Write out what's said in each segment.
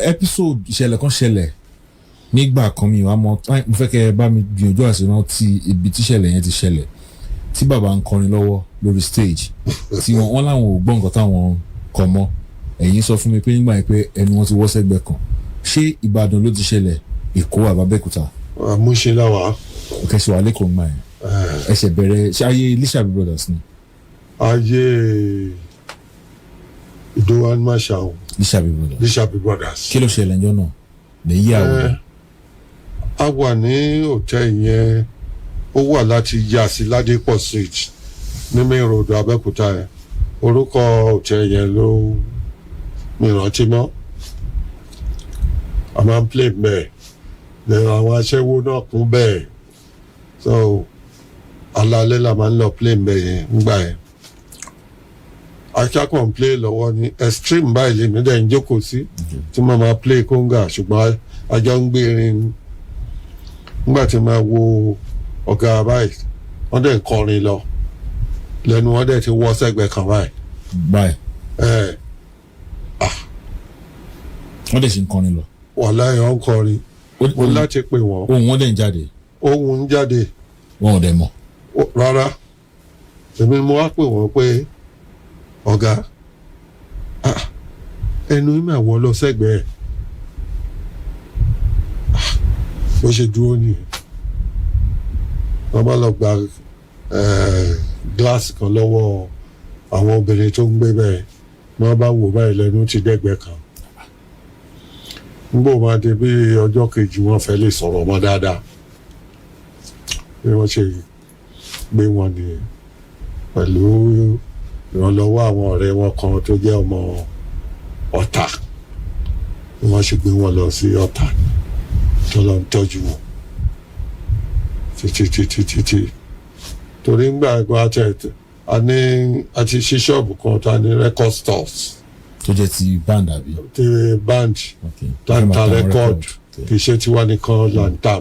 Episode ìṣẹ̀lẹ̀ kan ṣẹlẹ̀ nígbà kan, mi wàá mọ, mo fẹ́ kẹ́ ẹ bá mi gbìyànjú àti rántí ibi tí ìṣẹ̀lẹ̀ yẹn ti ṣẹlẹ̀, tí bàbá ń kọrin lọ́wọ́ lórí stage, tí wọ́n láwọn ò gbọ́ nǹkan táwọn kọ mọ́. Ẹ̀yin sọ fún mi pé nígbà yẹn pé ẹnu wọn ti wọ́ sẹ́gbẹ́ kan. Ṣé Ìbàdàn ló ti ṣẹlẹ̀, Èkó àbí Abẹ́òkúta? Mushin láwa. Kẹsì wà lẹ́kọ̀ọ́ ńgbà yẹn, ẹsẹ̀ bẹ̀rẹ̀. Ṣé ayé Lísàbí Brothers ni? Ayé Ìdòwú Animashaun. Lísàbí Brothers. Lísàbí Brothers. Kí ló ṣẹlẹ̀ ńjọ́ náà lè yí àwọn? A wà ní hòtẹ́ẹ̀lì yẹn, ó wà láti yà sí Ládìpọ̀ Street ní main road Abẹ́òkúta yẹn. Orúkọ hòtẹ́ẹ̀lì yẹn ló mi rántí mọ́. A máa ń play bẹ́ẹ̀ lẹ́nu, àwọn aṣẹ́wó náà kún bẹ́ẹ̀, so alalẹ́ la máa ń lọ play bẹ́ẹ̀ yẹn ńgbà yẹn. Aṣákan ń play lọ́wọ́ ní extreme báyìí, lèmi dẹ̀ ń jókòó sí tí mo máa play conga, ṣùgbọ́n àjọ ń gbé irin nígbà tí máa wo ọ̀gá báyìí, wọ́n dẹ̀ ń kọrin lọ, lẹ́nu wọ́n dẹ̀ ti wọ́ sẹ́gbẹ̀ẹ́ kan báyìí. Báyìí? Ẹ̀. Wọ́n dẹ̀ ṣe ń kọrin lọ? Wàláhì, wọ́n ń kọrin. Mo láti pè wọ́n. Ohùn wọn dẹ̀ ń jáde? Ohùn ń jáde. Wọn ò dẹ̀ mọ̀? Rárá. Èmi mo wá pè wọ́n pé, "Ọ̀gá, ah, ẹnu yín máa wọ́ lọ sẹ́gbẹ̀ẹ́." Ah, bó ṣe dúró nìyẹn. Wọ́n bá lọ gba gíláàsì kan lọ́wọ́ àwọn obìnrin tó ń gbé bẹ́ẹ̀, ni wọ́n bá wò báyìí, lẹ́nu ti dẹ́gbẹ́ kan. Nígbà máa di bí ọjọ́ kejì, wọ́n fẹ́ lè sọ̀rọ̀ mọ́ dáadáa. Bí wọ́n ṣe gbé wọn nìyẹn, pẹ̀lú ìrànlọ́wọ́ àwọn ọ̀rẹ́ wọn kan tó jẹ́ ọmọ Ọ̀tà, bí wọ́n ṣe gbé wọn lọ sí Ọ̀tà tó lọ ń tọ́jú wọn títí títí títí, torí ńgbà ẹ̀kọ́ àti a ní a ti ṣí ṣọ́ọ̀bù kan tá a ní record stores. Tó jẹ́ ti band, àbí? Ti band. Tá ń ta record. Kì í ṣe tiwa nìkan là ń tà,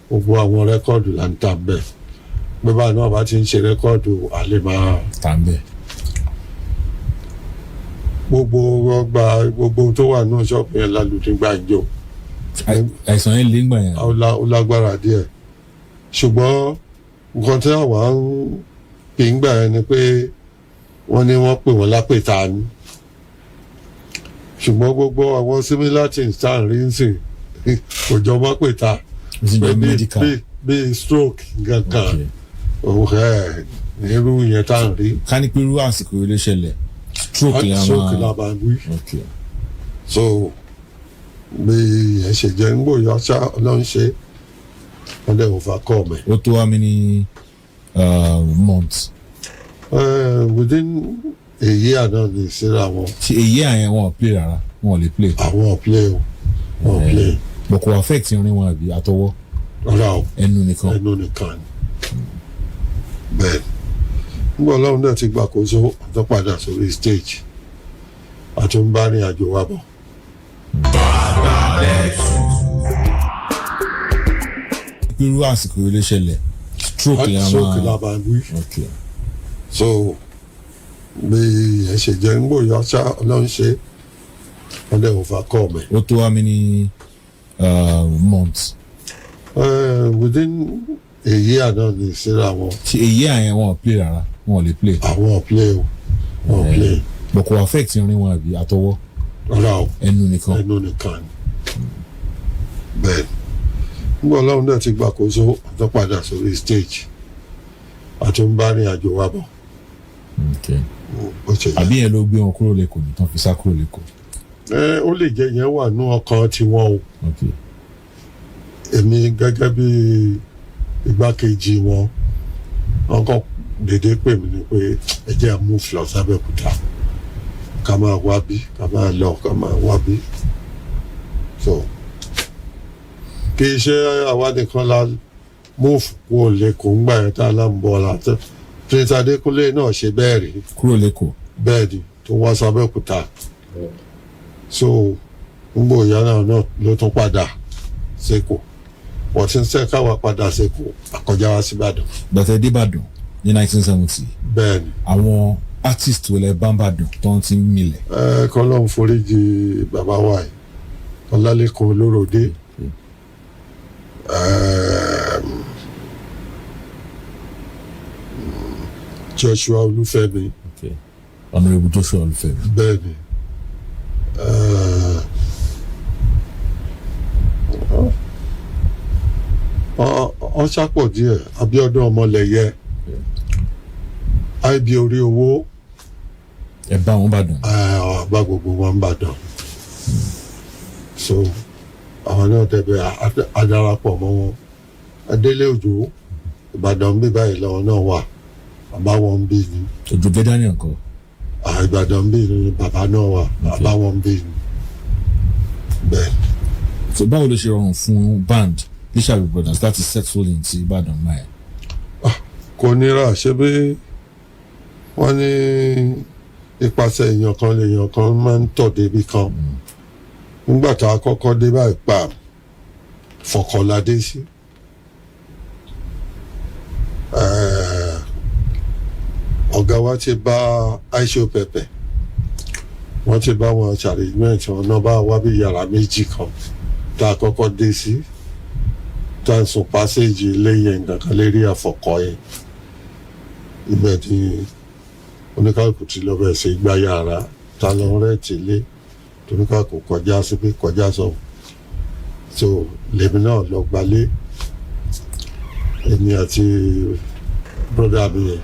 gbogbo àwọn record là ń tà bẹ́ẹ̀. Bí báyìí náà bá ti ń ṣe record, a lè máa tà ń bẹ̀. Gbogbo ọgbà, gbogbo ohun tó wà nínú ṣọ́ọ̀bù yẹn lálùdí gbàǹjo. Àìsàn yẹn lè ń gbà yẹn? Ó lágbára díẹ̀, ṣùgbọ́n nǹkan tí àwa ń pè ń gbà yẹn ni pé wọ́n ní wọ́n pè wọ́n lápèta ni, ṣùgbọ́n gbogbo àwọn similar things tá à ń rí ń sìn kò jọ mọ́ pèta. Ó sì jẹ́ medical. Bí stroke gangan. Òun ẹ̀ irú yẹn tá à ń rí. Ká ní pé irú àsìkò yìí ló ṣẹlẹ̀, stroke lè Stroke la máa máa wí. So bí yẹn ṣe jẹ́ ń gbòòyà ṣá, Ọlọ́run ṣe, wọ́n dẹ̀ overcome ẹ̀. Ó tó how many months? Within a year náà ní ìsíra wọn. Ṣe èyí àyẹn wọn ò play rárá, wọn ò lè play? Àwọn ò play o, wọn ò play. But kò affect irin wọn àbí àtọwọ́? Rárá o. Ẹnu nìkan? Ẹnu nìkan ni, bẹ́ẹ̀. Nígbà Ọlọ́run náà ti gbàkóso, tó padà sórí stage, àti ń bá ní àjò wa bọ̀. Irú àsìkò yìí ló ṣẹlẹ̀, stroke lè Stroke la máa máa wí. So bí yẹn ṣe jẹ́ ń gbòòyà ṣá, Ọlọ́run ṣe, wọ́n dẹ̀ overcome ẹ̀. Ó tó how many months? Within a year náà ní ìsíra wọn. Ṣe èyí àyẹn wọn ò play rárá, wọn ò lè play? Àwọn ò play o, wọn ò play. But kò affect irin wọn àbí àtọwọ́? Rárá o. Ẹnu nìkan? Ẹnu nìkan ni, bẹ́ẹ̀. Nígbà Ọlọ́run náà ti gbàkóso, tó padà sórí stage, àti ń bá ní àjò wa bọ̀. Bó ṣe jẹ́. Àbí yẹn ló gbé wọn kúrò lẹ́kọ̀ọ́ ní tán fi sá kúrò lẹ́kọ̀ọ́? Ẹ, ó lè jẹ́ yẹn wà ní ọkàn tiwọn o. Èmi gẹ́gẹ́ bí igbákejì wọn, wọn kàn dédé pè mí ni pé ẹ jẹ́ à move lọ sábẹ́òkúta, ká máa wá bí, ká máa lọ, ká máa wá bí. So kì í ṣe àwa nìkan la move kúrò lẹ́kọ̀ọ́ ńgbà yẹn tá a lá ń bọ̀ láti. Prince Adékúnlé náà ṣe bẹ́ẹ̀ rí. Kúrò lẹ́kọ̀ọ́? Bẹ́ẹ̀ ni, tó wá sábẹ́òkúta. So ngbò ìyá náà ló tún padà sẹ́kọ̀ọ́. Wọ́n ti ń sẹ́ káwa padà sẹ́kọ̀ọ́, àkọjá wá síbàdàn. Gbàtẹ́ débàdàn ní 1970? Bẹ́ẹ̀ ni. Àwọn Artist wo lẹ bá n'Ìbàdàn tó ń ti ń milẹ̀? Ẹ kọ́lọ́hún foríjì bàbá wa yìí, Ọlálékan Olóròdé. Joshua Olúfẹ́mi. Okay. Honourable Joshua Olúfẹ́mi. Bẹ́ẹ̀ ni. Ọ ṣàpọ̀ díẹ̀. Abíọ́dún Ọmọlẹ̀yẹ, ib orí owó. Ẹ bá wọn n'Ìbàdàn. Bá gbogbo wọn n'Ìbàdàn. So àwọn náà tẹ̀bẹ̀ adarapọ̀ mọ́ wọn. Adélé Òjò, Ìbàdàn ń bí báyìí lọ́wọ́ náà wà, bàbá wọn ń bí ni. Òjò Gẹ́dánì ńkọ́? Ìbàdàn ń bí ni bàbá náà wà, bàbá wọn ń bí ni bẹ́ẹ̀. So báwo ló ṣe rọrùn fún band Lísàbí Brothers láti settle in sí Ìbàdàn náà? Kò nira. Ṣe bí wọ́n ní ipasẹ̀ èèyàn kan lèèyàn kan máa ń tọ̀ débi kan. Nígbà tá a kọ́kọ́ dé báyìí, pa fọkànládé sí. Ọ̀gá wa ti bá aisho pẹpẹ, wọ́n ti bá wọn arrangement wọn náà, bá wá bí yàrá méjì kan tá a kọ́kọ́ dé sí, tá a sùn passage ilé yẹn nǹkan lérí àfọkọ́ yẹn. Ibẹ̀ ni oníkàkù ti lọ bẹ̀rẹ̀ sí gbá yàrá ta lọ rent ilé, toníkàkù kọjá síbí, kọjá sọ. So lèmi náà lọ gbalé, èmi àti brother mi yẹn,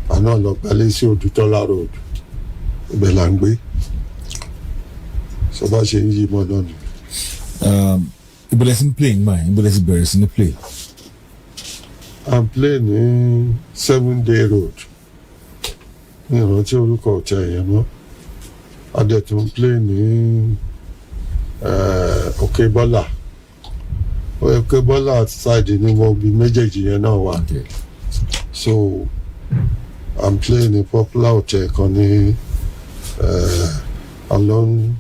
àná lọ gbalé sí Odùtọ́lá Road. Ibẹ̀ là ń gbé. Sọ bá ṣe ń yí mọ́ náà ni. Ibo lẹ ti ń play ńgbà yẹn? Ibo lẹ ti bẹ̀rẹ̀ sí ní play? I'm play ní Seven Day Road, ní ìrántí orúkọ hotel yẹn mọ́. A dẹ̀ tún play ní Òkè Bọ́là. Òkè Bọ́là side ní wọ́n bí méjèèjì yẹn náà wà. So I'm playing ní popular hotel kan ní along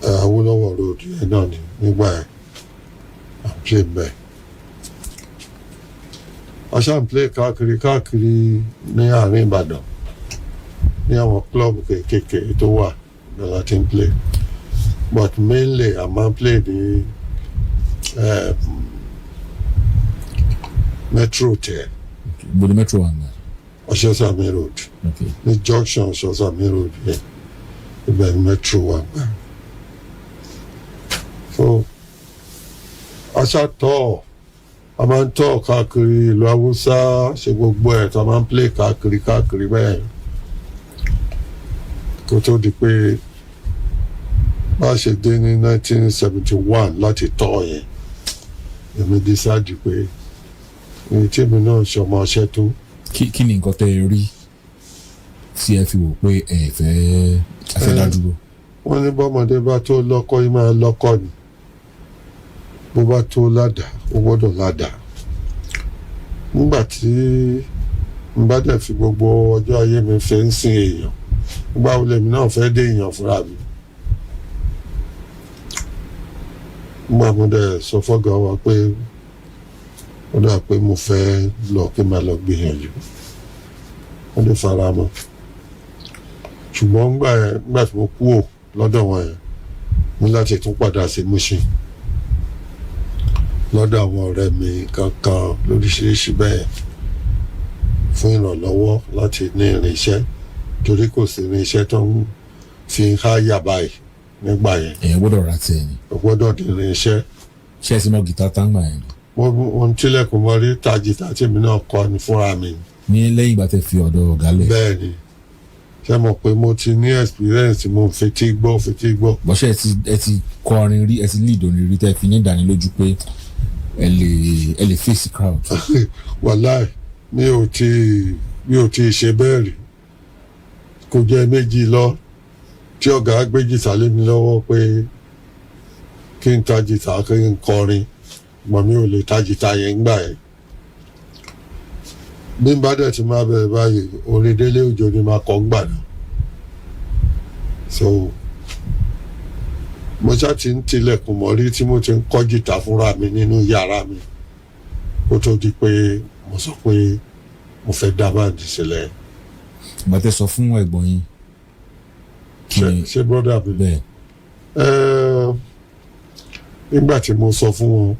Awolowo Road yẹn náà ni nígbà yẹn. I'm playing bẹ́ẹ̀. A ṣáà ń play káàkiri káàkiri ní àárín Ìbàdàn, ní àwọn club kéékèèké tó wà bẹ́ẹ̀ la ti ń play, but mainly a máa ń play ní Metro Hotel. Ibo ni Metro wà ní? Ọ̀ṣọ́sàmí Road. Ní junction Ọ̀ṣọ́sàmí Road yẹn, ibẹ̀ ni Metro wà gbà. So a ṣáà tọ́, a máa ń tọ́ káàkiri ìlú Haúsá, ṣe gbogbo ẹ̀ tó a máa ń play káàkiri káàkiri bẹ́ẹ̀, kó tó di pé bá a ṣe dé ní 1971 láti tọ́ yẹn, èmi decide pé èyí tí èmi náà ṣe ọmọ ọṣẹ́ tó. Kí ni nǹkan tẹ́ ẹ rí tí ẹ fi wò pé ẹ fẹ́ dá dúró? Wọ́n ní bọ́mọdé bá tó lọ́kọ́ yìí máa lọ́kọ́ ni, bó bá tó ládàá, ó gbọ́dọ̀ ládàá. Nígbà tí n bá dẹ̀ fi gbogbo ọjọ́ ayé mi fẹ́ ń sin èèyàn, nígbà wo lèmi náà fẹ́ dé èèyàn fúnra mi? Nígbà mo dẹ̀ sọ fọ́gà wa pé ó dà pé mo fẹ́ lọ kí n máa lọ gbìyànjú, wọ́n lè fara mọ́. Ṣùgbọ́n nígbà yẹn, nígbà tí mo kúrò lọ́dọ̀ wọn yẹn, mo láti tún padà sí Mushin lọ́dọ̀ àwọn ọ̀rẹ́ mi kankan lóríṣiríṣi bẹ́ẹ̀ fún ìrànlọ́wọ́ láti ní irinṣẹ́, torí kò sí irinṣẹ́ tó ń fi ń háyà báyìí nígbà yẹn. Èèyàn gbọ́dọ̀ ra tiẹ̀ ni. O gbọ́dọ̀ ní irinṣẹ́. Ṣé ẹ ti mọ gìtá táǹgbà yẹn ni? Mo ń tilẹ̀kùn mọ́ rí ta jìtá tí èmi náà kọ́ ni fúnra mi. Ní lẹ́yìn ìgbà tẹ́ fi ọ̀dọ̀ ọ̀gá lẹ̀? Bẹ́ẹ̀ ni. Ṣé mo pé mo ti ní experience, mo fetí gbọ́, fetí gbọ́. Bọ́sẹ̀ ẹ ti kọrin rí, ẹ ti lead orin rí, tẹ́ fi ní ìdánilójú pé ẹ lè face crowd? Wàláì, mi ò tí ṣe bẹ́ẹ̀ rí. Kò jẹ́ méjì lọ tí ọ̀gá gbé jìtá lé mi lọ́wọ́ pé kí n ta jìtá, kí n kọrin, mọ̀ mi ò lè ta jìtá yẹn gbà yẹn. Bí n bá dẹ̀ ti máa bẹ̀rẹ̀ báyìí, orin Délé Òjò ni máa kọ́ ń gbà náà. So mo ṣáà ti ń tilẹ̀kùn mọ́rí tí mo ti ń kọ́ jìtá fúnra mi nínú yàrá mi, kó tó di pé mo sọ pé mo fẹ́ dá band sílẹ̀. Ìgbà tẹ́ sọ fún ẹ̀gbọ́n yín, kí Ṣe ni? Ṣe brother mi? Bẹ́ẹ̀. Nígbà tí mo sọ fún wọn,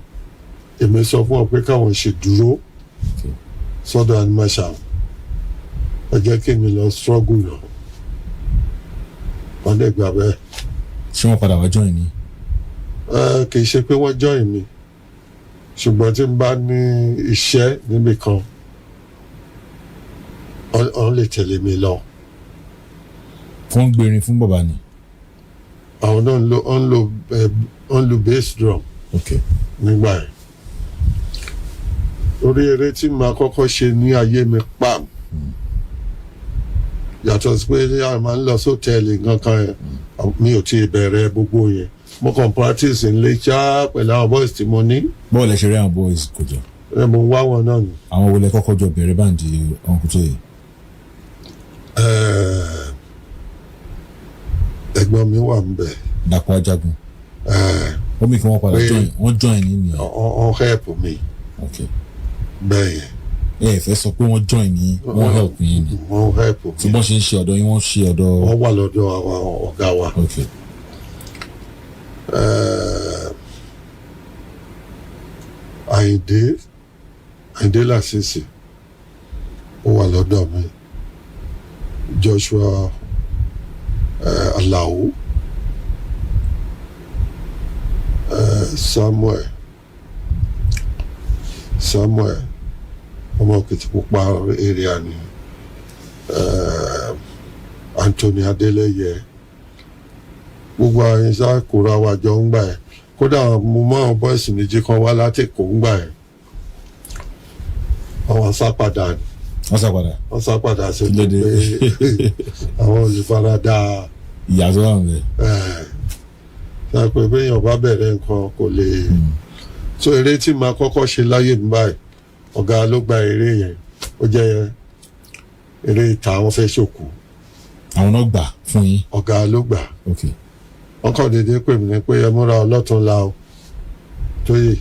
èmi sọ fún wọn pé káwọn ṣe dúró sọ́dọ̀ Animashaun, ẹ jẹ́ kí mi lọ struggle náà. Wọ́n dẹ̀ gbà bẹ́ẹ̀. Ṣé wọ́n padà wá join ni? Kì í ṣe pé wọ́n join mi, ṣùgbọ́n tí n bá ní iṣẹ́ níbì kan, wọ́n lè tẹ̀lé mi lọ. Wọ́n ń gbèrin fún bàbá ni? Àwọn náà ń lo wọ́n ń lo ẹ, wọ́n ń lo bass drum nígbà yẹn. Orí eré tí màá kọ́kọ́ ṣe ní ayé mi pam, yàtọ̀ sí pé a máa ń lọ sọ́tẹ́ẹ̀lì nǹkan yẹn, mi ò tí ì bẹ̀rẹ̀ gbogbo yẹn. Mo kàn practice nílé ṣá pẹ̀lú àwọn boys tí mo ní. Bọ́ọ̀lù ẹ ṣe rí àwọn boys kò jọ? Ẹ, mo wá wọn náà ni. Àwọn wo lẹ kọ́kọ́ jọ bẹ̀rẹ̀ band Uncle Tóyè? Ẹ̀gbọ́n mi wà ń bẹ̀. Dàpọ̀ Ajagun. Ó mi kí wọ́n padà Pé- join, wọ́n join ní nìyẹn? Wọ́n help mi. Bẹ́ẹ̀ yẹn. Ẹ fẹ́ sọ pé wọ́n join ní, wọ́n help yín ni? Wọ́n help Tí mi. wọ́n ṣe ń ṣe ọ̀dọ̀ yín, wọ́n ṣe ọ̀dọ̀? Wọ́n wà lọ́dọ̀ àwọn ọ̀gá wa. Àyìndé Làṣìṣì, ó wà lọ́dọ̀ mi. Joshua Alao, Samuel ọmọ Òkìtìpupa area ni, Anthony Adeleye, gbogbo àwọn iṣẹ́ kóra wa jọ ń gbà ẹ̀. Kódà mo mọ àwọn boys méjì kan wá láti Èkó ń gbà ẹ̀, àwọn sá padà ni. Wọ́n sá padà? Wọ́n sá padà sí Kí ló dé? pé àwọn olùfaradà Ìyàtọ̀ wà nílẹ̀. Ẹ̀ ṣe pé béèyàn bá bẹ̀rẹ̀ nǹkan kò lè so. Eré tí màá kọ́kọ́ ṣe láyé mi báyìí, ọ̀gá ló gba eré yẹn. Ó jẹ́ eré ìta, wọ́n fẹ́ ṣòkú. Àwọn náà gbà fún yín? Ọ̀gá ló gbà. Wọ́n kàn déédéé pè mí ní pé ẹ múra ọlọ́tún la o, Tóyè,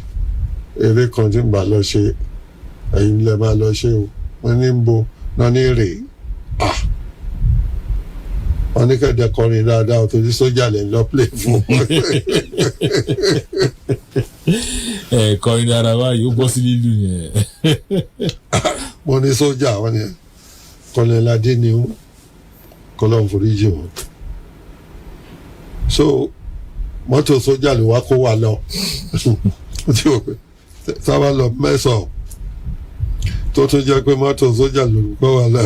eré kan tí ń bá lọ ṣe, ẹ̀yin lẹ máa lọ ṣe o. Wọ́n ní ń bo náà ní rèé. Ah, wọ́n ní kẹ́dẹ̀ kọrin dáadáa o, torí sójà lè lọ play fún. Ẹ kọrin dára báyìí, ó bọ́ sí lílù yẹn. Mo ní sójà. Wọ́n ní Colonel Adé ni ó kọlọ́n foríjì wọn. So mọ́tò sójà ló wá kó wa lọ tí o pé sábà lọ mẹ́sàn-án, tó tún jẹ́ pé mọ́tò sójà ló kó wa lọ,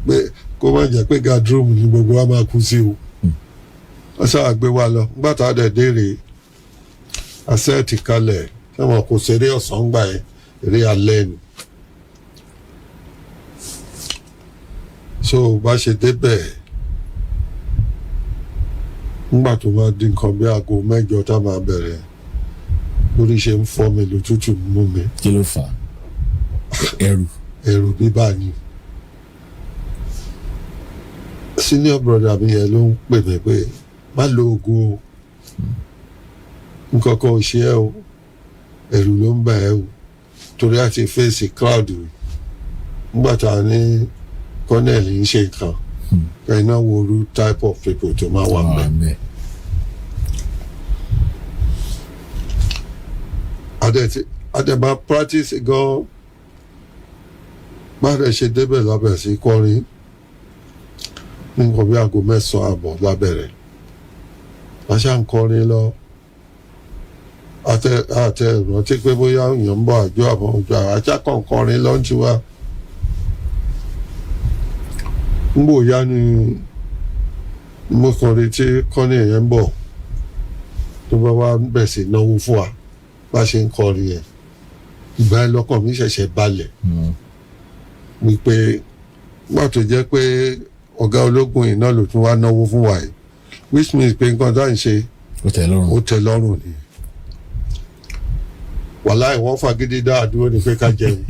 pé kó má jẹ́ pé guard room ni gbogbo wa máa kú sí o. Wọ́n sábà gbé wa lọ. Nígbà tá a dẹ̀ dé rèé, a set kalẹ̀. Sẹ́wọ̀n kò ṣeré ọ̀sán gbà yẹn, eré alẹ́ ni. So bá ṣe débẹ̀, nígbà tó máa di nǹkan bí aago 8 tá a máa bẹ̀rẹ̀, lórí ṣe ń fọ́ mi, lótútù mú mi. Kí ló fà á? Ẹrù? Ẹ̀rù bíbá ni. Senior brother mi yẹn ló ń pè mí pé má lo oògùn o, nǹkan kan ò ṣe ẹ́ o, ẹ̀rù ló ń bà ẹ́ o, torí àti face crowd. Nígbà tá a ní colonel ń ṣe nǹkan, kẹ́hìn náà wo irú type of people tó máa wà mẹ́. Mẹ́. Adẹ máa practice gan. Bá dẹ̀ ṣe débẹ̀ lábẹ̀ sí kọrin ní nǹkan bí aago 9:30 lábẹ̀rẹ̀, a ṣáà ń kọrin lọ. Àtẹ àtẹ rántí pé bóyá èèyàn ń bọ̀ àjọ àbọ̀ òjò, àṣà kan kọrin lọ ń tiwa. Ń bò yá ni mo kàn retí kọ́ni èèyàn ń bọ̀, tó bá wá bẹ̀ sí náwó fún wa bá ṣe ń kọrin yẹn. Ìgbà yẹn lọ́kàn mi ṣẹ̀ṣẹ̀ balẹ̀ wípé nígbà tó jẹ́ pé ọ̀gá ológun yìí náà ló tún wá náwó fún wa yìí, which means pé nǹkan tá à ń ṣe Ó tẹ́ lọ́rùn. Ó tẹ́ lọ́rùn ni. Wàláì, wọ́n fagídí dá àdúró ni pé ká jẹun.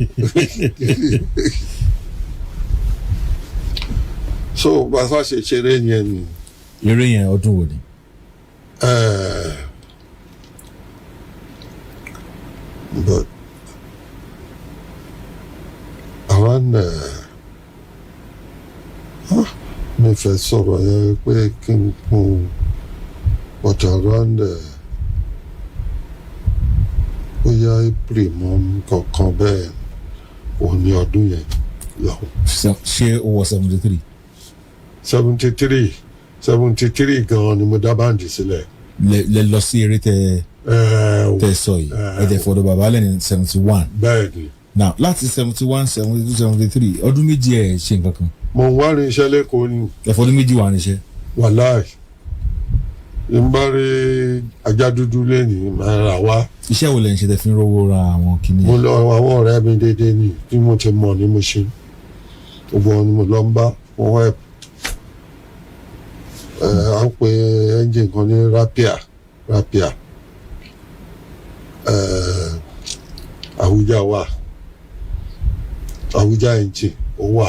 So bá a ṣe ṣeré yẹn ni. Eré yẹn, ọdún wo ni? But around Mi fẹ́ sọ̀rọ̀ yẹn pé kí n kún, but around bóyá April mọ́ kankan bẹ́ẹ̀, òun ni ọdún yẹn lọ. Ṣé ó wọ 73? 73, 73 gan-an ni mo dá band sílẹ̀. Lẹ lọ sí eré tẹ tẹ sọ yìí, ẹ tẹ fọdọ bàbá lẹ́ni 71? Bẹ́ẹ̀ ni. Now, láti 71, 72, 73, ọdún 2 ẹ ṣe nǹkan kan? Mo ń wá ní iṣẹ́ lẹ́kọ̀ọ́ ni. Ẹ fọdún 2 wà níṣẹ́? Wàláì, n bá rí ajá dúdú lẹ́yìn, máa rà wá. Iṣẹ́ wo lẹ ń ṣe tẹ fi ń rówó ra àwọn kinní? Mo lọ àwọn ọ̀rẹ́ mi déédéé ni tí mo ti mọ̀ ní mo ṣe, gbogbo wọn ni mo lọ ń bá wọn help. Ẹ à ń pe engine kan ní Rapier, Rapier. Ẹ Àwùjá wà, Àwùjá engine ó wà,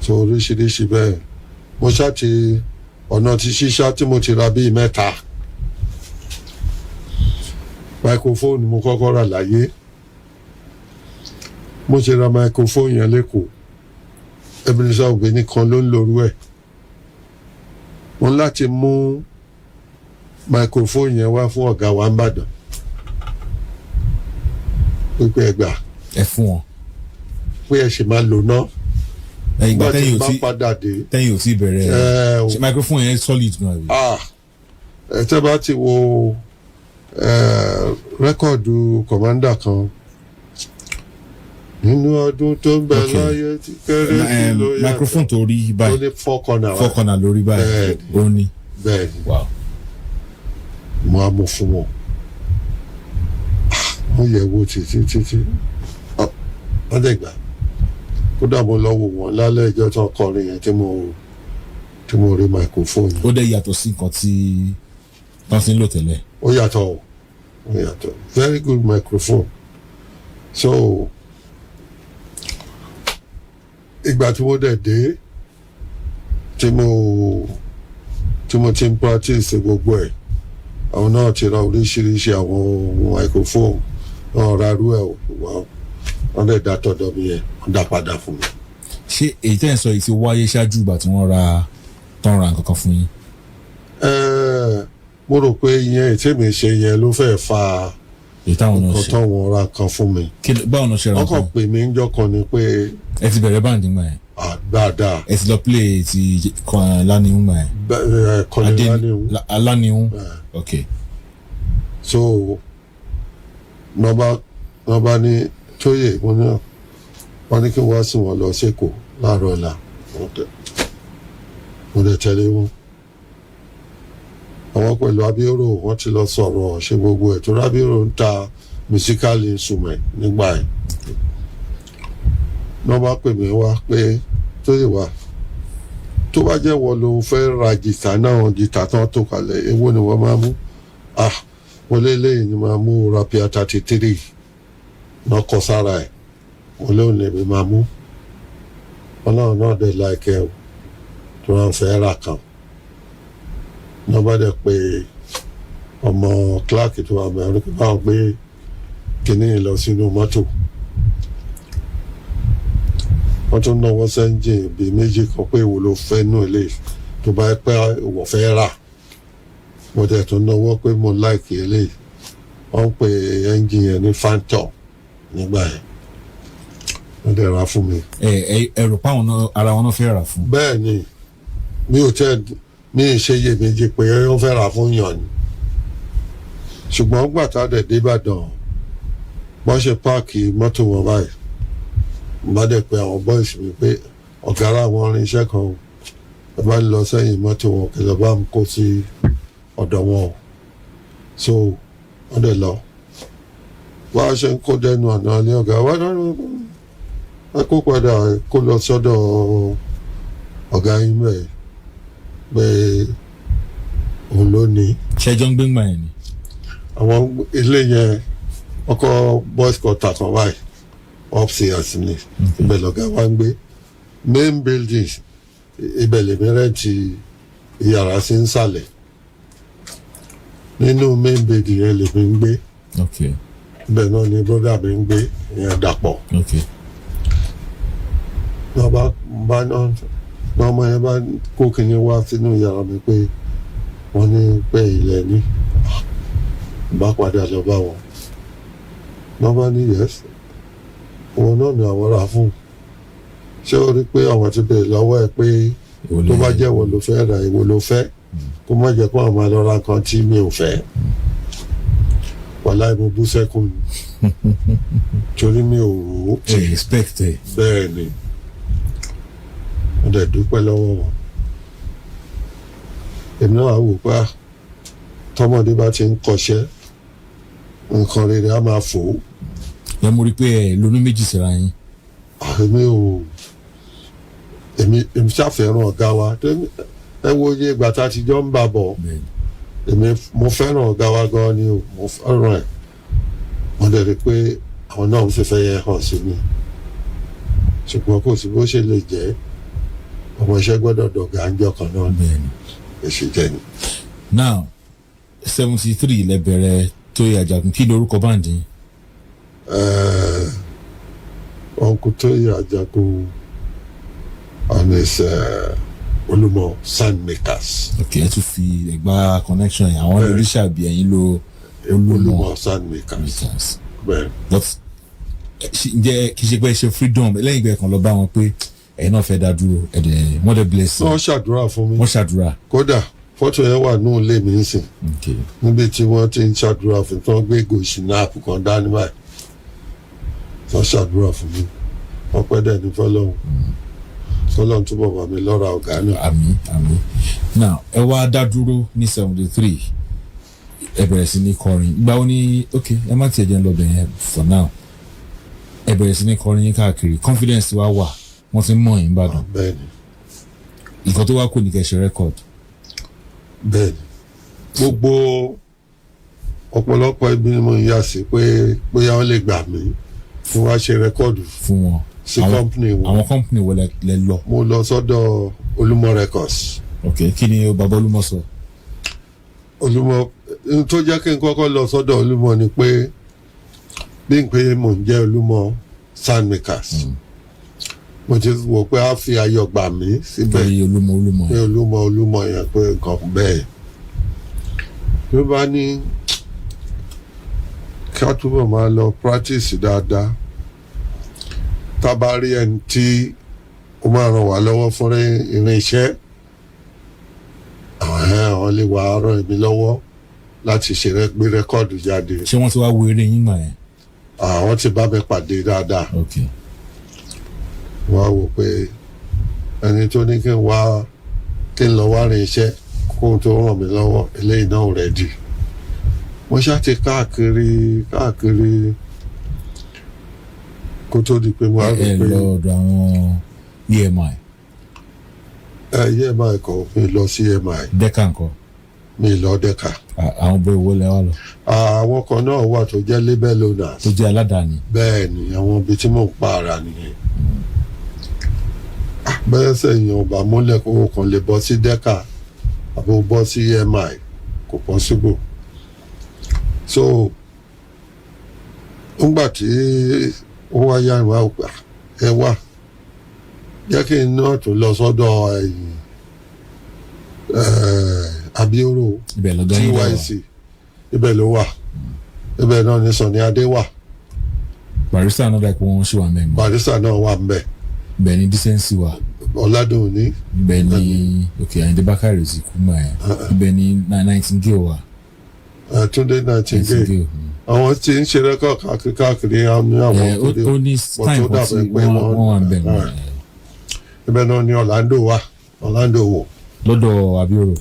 so oríṣiríṣi bẹ́ẹ̀. Mo ṣáà ti ọ̀nà ti ṣíṣá tí mo ti ra bíi mẹ́ta. Microphone mo kọ́kọ́ rà láyé. Mo ṣe ra microphone yẹn lẹ́kọ̀ọ́, Ebenezer Obey nìkan ló ń lorú ẹ̀. Mo ní láti mú microphone yẹn wá fún ọ̀gá wa n'Ìbàdàn pípẹ́ ẹgbà. Ẹ fún wọn? Pé ẹ ṣì máa lò náà. Ẹ ìgbà nígbà tí tẹ́yìn ò bá tí padà dé. Tẹ́yìn ò tí bẹ̀rẹ̀? Ẹ Ṣe microphone yẹn solid gan, àbí? Ah, ẹ tẹ́ bá ti wo record Commander kan nínú ọdún tó ń bẹ láyé tí kéré sí ló yàtọ̀. Microphone tó rí Tó báyìí ní four corner. Four corner lórí báyìí? Bẹ́ẹ̀ni. Ó ní? Bẹ́ẹ̀ ni. Mo á mú fún wọn. Ah, wọ́n yẹ̀ wò títí títí. Ah, wọ́n dẹ̀ gbà. Kódà mo lọ wò wọ́n lálẹ́ ìjọ tó kọrin yẹn tí mo rí microphone yẹn. Ó dẹ̀ yàtọ̀ sí nǹkan tí wọ́n ti ń lò tẹ́lẹ̀? Ó yàtọ̀ o, ó yàtọ̀. Very good microphone. So ìgbà tí mo dẹ̀ dé, tí mo ti ń practice gbogbo ẹ̀, àwọn náà ti ra oríṣiríṣi àwọn microphone náà, ra rú ẹ̀ wá, wọ́n dẹ̀ dá tọ̀dọ̀ mi yẹn, wọ́n dá padà fún mi. Ṣé èyí tẹ́ ń sọ yìí ti wáyé ṣáájú ìgbà tí wọ́n ra tán ra nǹkan kan fún yín? Mo rò pé ìyẹn tí mi ṣe yẹn ló fẹ́ fa Èyí táwọn náà nǹkan ṣe. táwọn ra kan fún mi. Báwọn náà ṣe ra Wọ́n kàn nǹkan? pè mí ńjọ́ kan ni pé Ẹ ti bẹ̀rẹ̀ band ńgbà yẹn? Ah, dáadáa. Ẹ ti lọ play ti kan Lánìhún gbà yẹn? Kọ́lé Lánìhún. Alánìhún, ok. So nọba ní Tóyè, mo ní wọ́n ní kí wọ́n sìn wọ́n lọ sẹ́kọ̀ọ́ láàárọ̀ ọ̀la. Mo dẹ̀ tẹ̀lé wọn. Àwọn pẹ̀lú Abioro, wọ́n ti lọ sọ̀rọ̀ ṣe gbogbo ẹ̀ tó. Abioro ń ta musical instrument nígbà yẹn. Nọba pè mí wá pé, "Tóyè, wá. Tó bá jẹ́ wọ́n ló fẹ́ ra jìtá náà, jìtá tán tó kalẹ̀, èwo ni wọ́n máa mú?" Ah, wọlé lẹ́yìn ni máa mú Rapier 33 náà kọ sára ẹ̀. Wọlé òun lèmi máa mú. Ọlọ́run náà dẹ̀ láìkẹ́ o, tó máa ń fẹ́ rà kan náà. Bá dẹ̀ pé ọmọ Clark tó wà mẹ́rin kó báwọn gbé kínní lọ sínú mọ́tò. Wọ́n tún náwó sẹ́ńjìn bíi méjì kan pé èwo ló fẹ́ nù ilé tó bá pẹ́ ìwọ̀ fẹ́ rà. Mo dẹ̀ tún náwó pé mo like eléyìí. Wọ́n ń pè engine yẹn ní Phantom nígbà yẹn. Wọ́n dẹ̀ ra fún mi. Ẹ rò pé àwọn náà ara wọn náà fẹ́ rà fún? Bẹ́ẹ̀ ni, mi ò tẹ́ mi ì ṣe iyèméjì pé ó fẹ́ rà fún yàn ni. Ṣùgbọ́n gbà tá a dẹ̀ dé Ìbàdàn, wọ́n ṣe park mọ́tò wọn báyìí, mo bá dẹ̀ pé àwọn boys mi pé ọ̀gá ara àwọn irinṣẹ́ kan o, ẹ bá ń lọ sẹ́yìn mọ́tò wọn, kẹlẹ́ bá ń kó sí ọ̀dọ̀ wọn o. So wọ́n dẹ̀ lọ. Wọ́n á ṣe ń kó dẹnu ọ̀nà ní ọ̀gá wọ́n náà, ẹ kó padà, kó lọ sọ́dọ̀ ọ̀gá yín bẹ́ẹ̀ pé òun ló ní. Ṣẹjọ ń gbé ńgbà yẹn ni? Àwọn ilé yẹn, ọkọ̀ boys quarter kan báyìí, upstairs ni ibẹ̀ lọ̀gá wa ń gbé. Main building, ibẹ̀ lèmi rent yàrá sí nsàlẹ̀. Nínú main building yẹn lèmi ń gbé. Ibẹ̀ náà ni brother mi ń gbé, ìyẹn Dàpọ̀. Wọ́n bá náà Ní ọmọ yẹn bá kó kinní wá sínú yàrá mi pé wọ́n ní pé ilẹ̀ ní bá padà lọ bá wọn. Wọ́n bá ní yes, òun náà ni àwọn rà fún. Ṣé o rí pé àwọn ti bèrè lọ́wọ́ ẹ pé Èwo tó bá lẹ- jẹ́ ìwọ ló fẹ́ rà, ìwọ ló fẹ́, kó má jẹ́ kó àwọn máa lọ ra nǹkan tí mi ò fẹ́. Wàláì, mo bú sẹ́kùn ni torí mi ò rò ó. Ẹ expect ẹ. Bẹ́ẹ̀ ni, mo dẹ̀ dúpẹ́ lọ́wọ́ wọn. Èmi náà wò pé ah, tọmọdé bá ti ń kọ́ṣẹ́, nǹkan rere á máa fò ó. Ẹ mo rí i pé ẹ lónú méjì síra yín. Èmi ò èmi ṣàfẹ́ràn ọ̀gá wa. Ẹ wo iye ìgbà tá a ti jọ ń bà bọ̀. Bẹ́ẹ̀ni. Èmi mo fẹ́ràn ọ̀gá wa gan ni o, mo fẹ́ràn ẹ̀. Mo dẹ̀ rí i pé àwọn náà ń fẹ́fẹ́ yẹn hàn sí mi, ṣùgbọ́n kò sí bó ṣe lè jẹ́, ọmọ iṣẹ́ gbọ́dọ̀ dọ̀gá ń jọ kan náà ni. Bẹ́ẹ̀ni. Èsì jẹ́ ni. Now, 73 lẹ bẹ̀rẹ̀ Tóyè Àjàgùn. Kí lorúkọ band yín? Uncle Tóyè Àjàgùn and his Olúmọ Soundmakers. Ok, ẹ tún fi Ẹ̀gbá connection yẹn, àwọn Bẹ́ẹ̀. olùṣàbí, ẹ̀yin ló Olúmọ Olúmọ Soundmakers. Makers. Bẹ́ẹ̀. But ǹjẹ́ kì í ṣe pé ẹ ṣe freedom lẹ́yìn ìgbà kan lọ bá wọn pé ẹ̀yin náà fẹ́ dá dúró, ẹ̀dẹ̀ wọ́n dẹ̀ bless you? Wọ́n ṣàdúrà fún mi. Wọ́n ṣàdúrà. Kódà fọ́tò yẹn wà ní ilé mi nísìn, níbi tí wọ́n ti ń ṣàdúrà fún, tí wọ́n gbé gòṣìnáàpù kan dání báyìí, wọ́n ṣàdúrà fún mi. Ọpẹ́ dẹ̀ ní fọlọ́run, fọlọ́run túbọ̀ bá mi lọ́ra ọ̀gá náà. Àmín, àmín. Now, ẹ wá dá dúró ní 73, ẹ bẹ̀rẹ̀ sí ní kọrin. Ìgbà wo ni? Ok, ẹ má tiẹ̀ jẹ́ ń lọ bẹ̀ yẹn for now. Ẹ bẹ̀rẹ̀ sí ní kọrin yín káàkiri, confidence wa wà, wọ́n ti ń mọ̀ yín Ìbàdàn. Bẹ́ẹ̀ ni. Nǹkan tó wá kù ní kẹ́ ṣe record. Bẹ́ẹ̀ ni, gbogbo ọ̀pọ̀lọpọ̀ ibi ni mo ń yà sí pé bóyá wọ́n lè gbà mí kí wọ́n á ṣe record fún wọn. sí company wọn. Àwọn company wo lẹ lọ? Mo lọ sọ́dọ̀ Olúmọ Records. Ok, kí ni bàbá Olúmọ sọ? Olúmọ, n tó jẹ́ kí n kọ́kọ́ lọ sọ́dọ̀ Olúmọ ni pé bí n pé mò ń jẹ́ Olúmọ Soundmakers, mo ti wò pé a fi ayọ̀ gbà mí síbẹ̀. Torí Olúmọ, Olúmọ. Pé Olúmọ, Olúmọ yẹn, pé nǹkan bẹ́ẹ̀ ló bá ní ká túbọ̀ máa lọ practice dáadáa, tá a bá rí ẹni tí ó máa ràn wá lọ́wọ́ fún irinṣẹ́, àwọn ẹ̀ àwọn lè wá ràn mí lọ́wọ́ láti ṣe gbé record jáde. Ṣé wọ́n ti wá wo eré yín gbà yẹn? Àwọn ti bá mi pàdé dáadáa. Wọ́n á wò pé ẹni tó ní kí n wá, kí n lọ wá rin iṣẹ́ kó tó ràn mí lọ́wọ́, eléyìí náà ready. Mo ṣáà ti káàkiri káàkiri kó tó di pé mo á rò Ẹ pé lọ ọ̀dọ̀ àwọn EMI? Ẹ EMI kọ́, mi lọ sí EMI. Decca ńkọ́? Mi lọ Decca. Àwọn bó ìwọ lẹ wà lọ? Àwọn kan náà wà tó jẹ́ label owners. Tó jẹ́ aládàáni. Bẹ́ẹ̀ ni, àwọn ibi tí mò ń pa ara nìyẹn. Bẹ́ẹ̀ sẹ́yìn ọba múlẹ̀ kó o kàn lè bọ́ sí Decca àbó bọ́ sí EMI, kò possible. So ńgbà tí ó wá yá ìwà òpè, ẹ wá jẹ́ kí n náà tún lọ sọ́dọ̀ ẹ̀yìn Abioro. Ibẹ̀ lọ́gá yín dẹ̀ wà. TYC, ibẹ̀ ló wà, ibẹ̀ náà ní Sunny Adé wà. Barrister náà dà pé wọ́n ṣì wà mẹ́rin. Barrister náà wà ńbẹ̀. Ibẹ̀ ni Decency wà. Ọ̀làdùnní. Ibẹ̀ ni, ok, Àyìndé Bákàrè ti kú mọ́ ẹ̀. Ibẹ̀ ni Nightingale wà. Túndé Nightingale. Nightingale. Àwọn tí ń ṣe record káàkiri káàkiri ní àwọn Ẹ, ó ní time tó kan tí dàbí pé wọ́n wà ń bẹ̀ wọ́n. Ibẹ̀ náà ni Orlando wà, Orlando wò. Lọ́dọ̀ Abioro?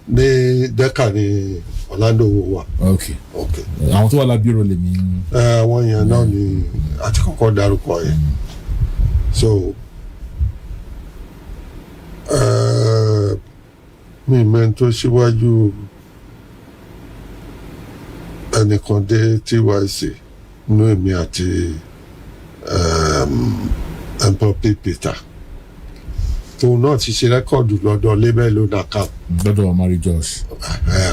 Ní Decca ni Orlando wò wà. Ok. Ok. Àwọn tó wà lábíoro lèmi. Ẹ, àwọn yẹn náà ni àti kọ́kọ́ dárúkọ yẹn. So mi mẹ́ni tó síwájú ẹnìkan dé TYC nínú èmi àti Mpopi Peter, tóun náà ti ṣe record lọ́dọ̀ label owner camp. Lọ́dọ̀ Mary Josh.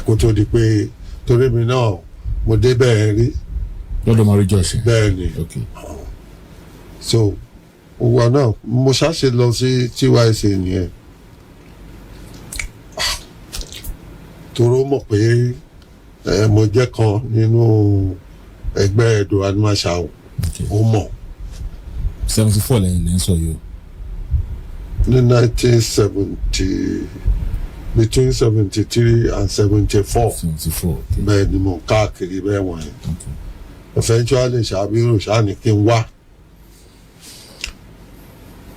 Kó tó di pé, torí mi náà mo débẹ̀ rí. Lọ́dọ̀ Mary Josh. Bẹ́ẹ̀ ni. Ok. So Òwò náà mo ṣáṣe lọ sí TYC nìyẹn. Ah, toró mọ̀ pé mo jẹ́ kan nínú ẹgbẹ́ Ẹ̀dùn Animashaun. Ó mọ̀. 74 lẹ́yìn lẹ́yìn sọ yìí o. Ní 1970, between 73 and 74. 74, okay. Bẹ́ẹ̀ ni mo káàkiri bẹ́ẹ̀ wọ̀nyí. Eventually ṣàbírò ṣáà ní kí n wá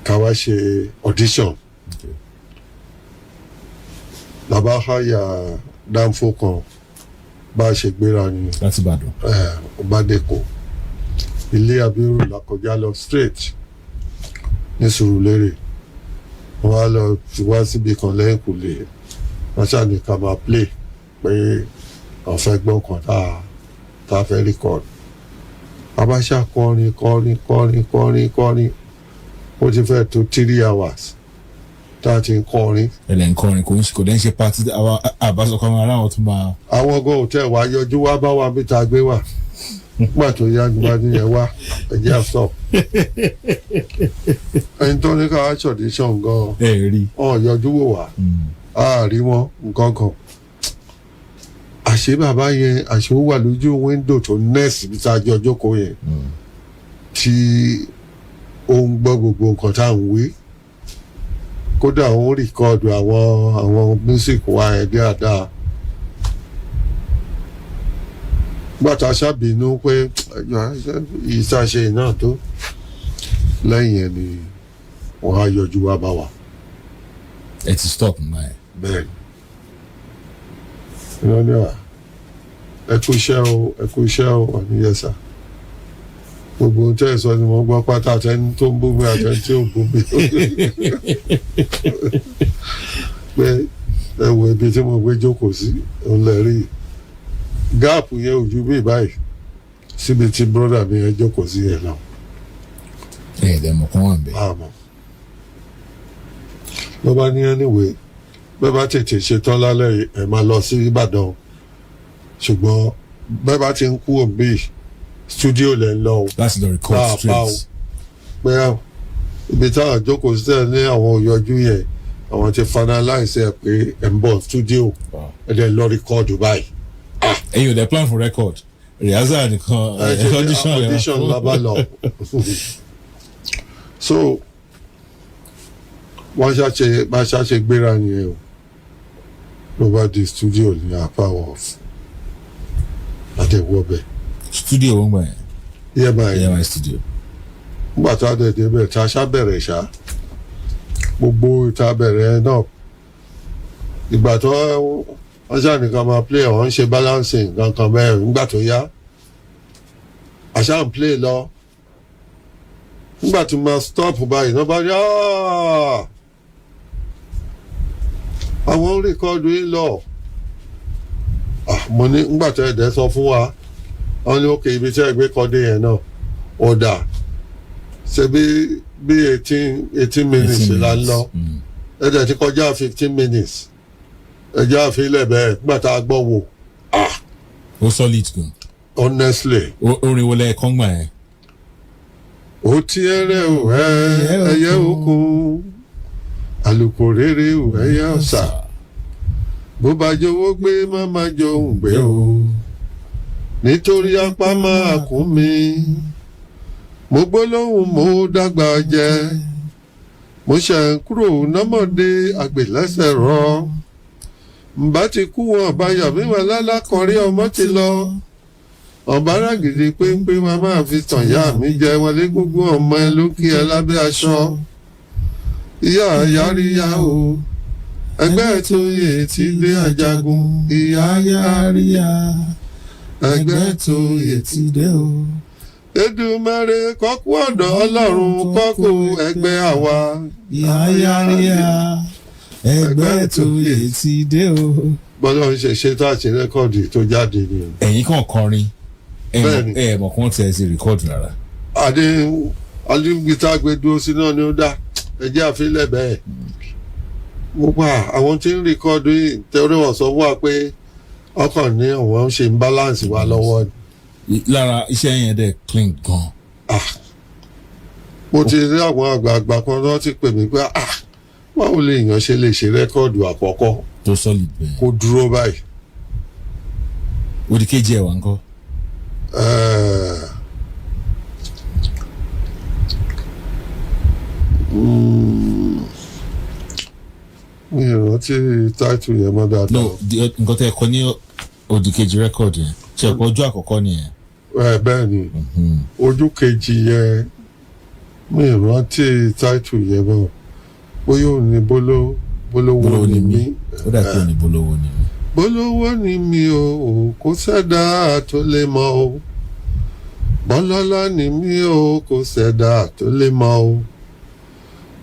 ká wá ṣe audition. Bàbá háyà dánfó kan, bá a ṣe gbéra ni Láti Ìbàdàn. Ọbádẹ́kọ̀ ilé abiru la kọjá lọ straight ní Sùúrùlérè. Wọ́n á lọ fi wá síbi kan lẹ́yìn kùlé, wọ́n ṣáà ní ká máa play pé àwọn fẹ́ gbọ́ kan tá a fẹ́ record. Abáṣá kọrin kọrin kọrin kọrin kọrin, ó ti fẹ́ tó 3 hours tá a ti ń kọrin. Ẹlẹ́ ń kọrin, kò ń ṣe, kò dẹ́ ń ṣe party àwọn àbáṣọkọ àwọn aráwọ̀ tó máa. Àwọn gan òtẹ́ wa yọjú wá bá wa bí tá a gbé wà. Nígbà tó yá gbogbo níyẹn wá, ẹjẹ́ àfọ̀ ẹni tó ní ká wá ṣọ̀díṣàn gan Ẹ rí. Ọ̀ yọjú wò wá, a rí wọn nǹkan kan. Àṣé bàbá yẹn, àṣé ó wà lójú wíńdò tó nẹ́ẹ̀sì bí tá a jọ jókòó yẹn, tí ó ń gbọ́ gbogbo nǹkan tá à ń wí. Kódà ó ń record àwọn music wa yẹn dáadáa. Gbàtà ṣàbínú pé ìṣàṣe náà tó lẹ́yìn ẹ̀ ni wọ́n á yọjú wá bá wa. Ẹ ti stop nǹkan yẹn. Bẹ́ẹ̀ ni wọ́n ní à, ẹ kú iṣẹ́ o, ẹ kú iṣẹ́ o. Wà ní yẹsà, gbogbo ohun tẹ́ ẹ sọ ni mo gbọ́ pátá, àtẹni tó ń bú mi, àtẹni tí ò bú mi, pé ẹ wo ibi tí mo gbé jókòó sí, òun lè rí gap yẹn ojú bí báyìí síbi tí brother mi yẹn jókòó sí yẹn lọ. Ẹ ẹ̀ dẹ̀ mọ̀ kán wà ń bẹ̀. Àmọ́ ló bá ní anyway, bẹ́ẹ̀ bá tètè ṣetán lálẹ́ yìí, ẹ̀ máa lọ sí Ìbàdàn, ṣùgbọ́n bẹ́ẹ̀ bá ti ń kú òbí studio lẹ̀ ń lọ o. Láti lọ record Ah, straight. Pé ibi táwọn jókòó sílẹ̀ ní àwọn òyọjú yẹn, àwọn ti finalize ẹ̀ pé ẹ̀ ń bọ̀ studio. Ẹ̀ dẹ̀ lọ record báyìí. Ẹ̀yin ò dẹ̀ plan for record, rehearsal nìkan. Ẹ ṣe audition lẹ wá audition fún. La bá lọ. So wọ́n ṣàṣe bá ṣàṣe gbéra nìyẹn o, ló bá di studio ní apá off àtẹ̀wọ́ bẹ̀. Studio wọn gbà yẹn? Yẹ báyìí. AMI studio. Nígbà tá a dẹ̀ débẹ̀, tá a ṣá bẹ̀rẹ̀ ṣá, gbogbo ìta bẹ̀rẹ̀ náà, ìgbà tó wọ́n ṣáà nìkan máa play, wọ́n ń ṣe balancing kankan bẹ́ẹ̀. Nígbà tó yá, àṣà ń play lọ. Nígbà tí mo stop báyìí náà bá ní "Ah! Àwọn ń record yín lọ." Ah, mo ní nígbà tó ẹ̀dẹ̀ sọ fún wa, wọ́n ní òkè ibi tí ẹgbẹ́ kọ́ dé yẹn náà ó dáa, ṣe bí 18 minutes la ń lọ. Ẹ̀dẹ̀ ti kọjá 15 minutes, ẹ̀jẹ̀ àfilẹ̀ bẹ́ẹ̀. Nígbà tá a gbọ́ wò, ah. Ó solid gan. Honestly. Orin wo lẹ kọ́ ngbà yẹn? Ó ti ẹrẹ o, ẹ ẹyẹ òkun, àlùkò rere o, ẹyẹ ọ̀sà, bó bá jọ̀wọ́ gbé, má má jọ òun gbé o, nítorí apá máa kún mi. Mo gbólóhùn, mo dàgbà jẹ, mo ṣe ń kúrò nọ́mọdé àgbèlẹ́sẹ̀ rọ ǹbá ti kú wọn àbáyọ mi wà lálákọrí ọmọ ti lọ ọ̀bára gidi péńpé wọn máa fi tàn yá mi jẹ wọlé gbogbo ọmọ ẹ ló kí ẹ lábẹ́ aṣọ ìyá yáríyá o, ẹgbẹ́ tó yè ti dé ajagun ìyá yáríyá, ẹgbẹ́ tó yè ti dé o. Èdùmàrè kọ́kú ọ̀dọ̀ Ọlọ́run kọ́kú ẹgbẹ́ àwa. Ìyá yáríyá, ẹgbẹ́ tó yè ti dé o. Bọ́lá ń ṣe ṣe tá a ṣe record tó jáde ni o. Ẹ̀yin kàn kọrin ẹ mọ̀. Bẹ́ẹ̀ni. Ẹ mọ̀ kàn tiẹ̀ sí record rárá. Adé alígbìtá gbé dúró sí náà ni ó dá ẹjẹ́ àfilẹ̀ bẹ́ẹ̀. Mo pa àwọn tí ń record yìí torí wọ́n sọ fún wa pé ọkàn ní àwọn ń ṣe balance wa lọ́wọ́ ni. Lára iṣẹ́ yẹn dẹ̀ clean gan. Ah. Mo ti rí àwọn àgbààgbà kan náà ti pè mí pé, "Ah, báwo lè èèyàn ṣe lè ṣe record àkọ́kọ́ tó solid bẹ́ẹ̀ kó dúró báyìí?" Òdì kejì ẹ̀ wá ńkọ́? Mi ò rántí title yẹn mọ́ dáadáa. No, nǹkan tẹ́ ẹ kọ ní òdì kejì record yẹn, ṣe ẹ̀kọ́ ojú àkọ́kọ́ nìyẹn? Ẹ bẹ́ẹ̀ ni, ojú kejì yẹn, mi ò rántí title yẹn mọ́. Bóyá òun ni bólówó Bólówó ni ni mí. Mí. Ó dà pé òní bólówó ni mí. Bólówó ni mí o, kò sẹ́dá tó lè mọ̀ o. Bọ́lọ́lá ni mí o, kò sẹ́dá tó lè mọ̀ o.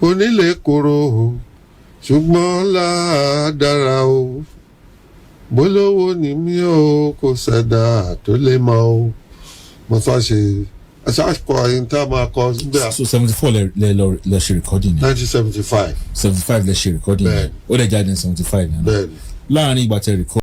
Onílé koro o, ṣùgbọ́n láàdára o. Bólówó ni mí o, kò sẹ́dá tó lè mọ̀ o. Mo sá ṣe aṣáàkọ ẹni tá a máa kọ síbẹ̀. So 74 lẹ lọ lẹ ṣe recording yẹn? 1975. 75 lẹ ṣe recording yẹn? Bẹ́ẹ̀ni. Ó dẹ̀ jáde ní 75 yẹn náà? Bẹ́ẹ̀ni. Láàárín ìgbà tẹ record